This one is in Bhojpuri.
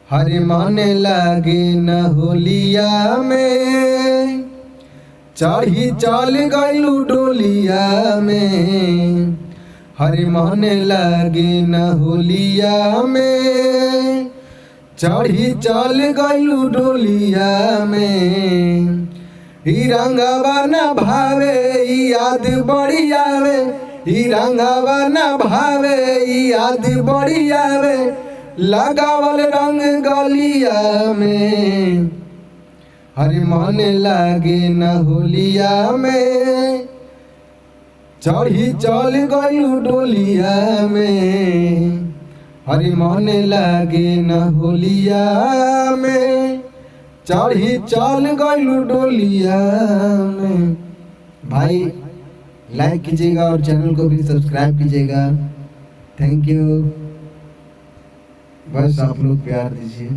हरे मन लागे न होलिया में, चढ़ी चल गइलू डोलिया में। हरे मन लागे न होलिया में, चढ़ी चल गइलू डोलिया में। ई रंगवा न भावे ई याद बड़ी आवे, ई रंगवा न भावे ई याद बड़ी आवे, लगावल रंग गलिया में। हरे मन लागे न होलिया में, चढ़ी चल गइलू डोलिया में। हरे मन लागे न होलिया में, चढ़ी चल गइलू डोलिया में। भाई लाइक कीजिएगा और चैनल को भी सब्सक्राइब कीजिएगा। Thank you. बस आप लोग प्यार दीजिए।